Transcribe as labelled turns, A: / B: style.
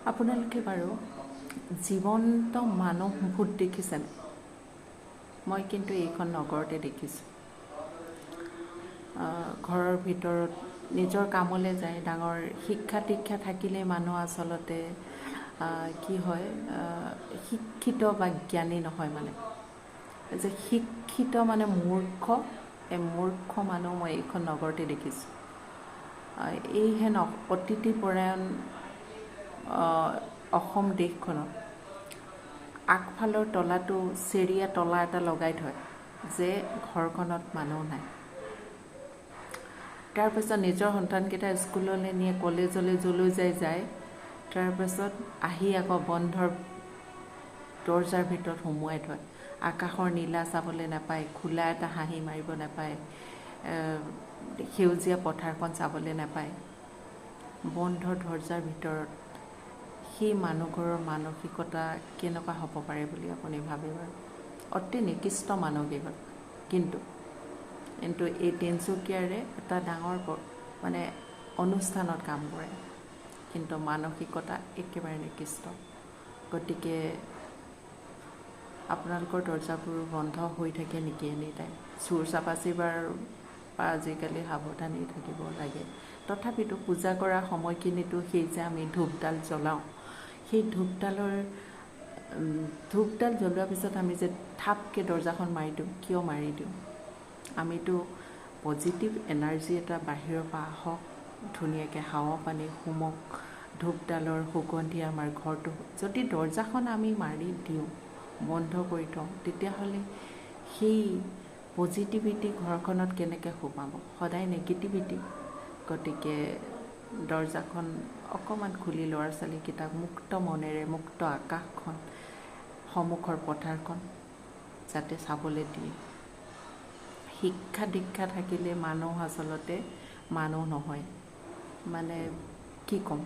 A: আপোনালোকে বাৰু জীৱন্ত মানুহ ভূত দেখিছেনে? মই কিন্তু এইখন নগৰতে দেখিছোঁ। ঘৰৰ ভিতৰত নিজৰ কামলৈ যায়, ডাঙৰ শিক্ষা দীক্ষা থাকিলে মানুহ আচলতে কি হয়, শিক্ষিত বা জ্ঞানী নহয়, মানে যে শিক্ষিত মানে মূৰ্খ, এই মূৰ্খ মানুহ মই এইখন নগৰতে দেখিছোঁ। এইহেন অতিথিপৰায়ণ অসম দেশখনত আগফালৰ তলাটো চেৰিয়া তলা এটা লগাই থয় যে ঘৰখনত মানুহ নাই। তাৰপাছত নিজৰ সন্তানকেইটা স্কুললৈ নিয়ে, কলেজলৈ য'লৈ যায় যায়, তাৰপাছত আহি আকৌ বন্ধৰ দৰ্জাৰ ভিতৰত সুমুৱাই থয়। আকাশৰ নীলা চাবলৈ নাপায়, খোলা এটা হাঁহি মাৰিব নাপায়, সেউজীয়া পথাৰখন চাবলৈ নাপায়। বন্ধ দৰ্জাৰ ভিতৰত সেই মানুহঘৰৰ মানসিকতা কেনেকুৱা হ'ব পাৰে বুলি আপুনি ভাবে বাৰু? অতি নিকৃষ্ট মানসিকতা। কিন্তু কিন্তু এই তিনিচুকীয়াৰে এটা ডাঙৰ মানে অনুষ্ঠানত কাম কৰে, কিন্তু মানসিকতা একেবাৰে নিকৃষ্ট। গতিকে আপোনালোকৰ দৰ্জাবোৰ বন্ধ হৈ থাকে নেকি এনি টাইম? চোৰ চাপাচি বাৰু পৰা আজিকালি সাৱধানেই থাকিব লাগে, তথাপিতো পূজা কৰা সময়খিনিতো সেই যে আমি ধূপডাল জ্বলাওঁ, সেই ধূপডাল জ্বলোৱাৰ পিছত আমি যে থাপকৈ দৰ্জাখন মাৰি দিওঁ, কিয় মাৰি দিওঁ? আমিতো পজিটিভ এনাৰ্জি এটা বাহিৰৰ পৰা আহক, ধুনীয়াকৈ হাৱা পানী সোমক, ধূপডালৰ সুগন্ধি আমাৰ ঘৰটো, যদি দৰ্জাখন আমি মাৰি দিওঁ, বন্ধ কৰি থওঁ, তেতিয়াহ'লে সেই পজিটিভিটি ঘৰখনত কেনেকৈ সোমাব? সদায় নেগেটিভিটি। গতিকে দৰ্জাখন অকণমান খুলি ল'ৰা ছোৱালীকেইটাক মুক্ত মনেৰে মুক্ত আকাশখন, সন্মুখৰ পথাৰখন যাতে চাবলৈ দিয়ে। শিক্ষা দীক্ষা থাকিলে মানুহ আচলতে মানুহ নহয়, মানে কি ক'ম।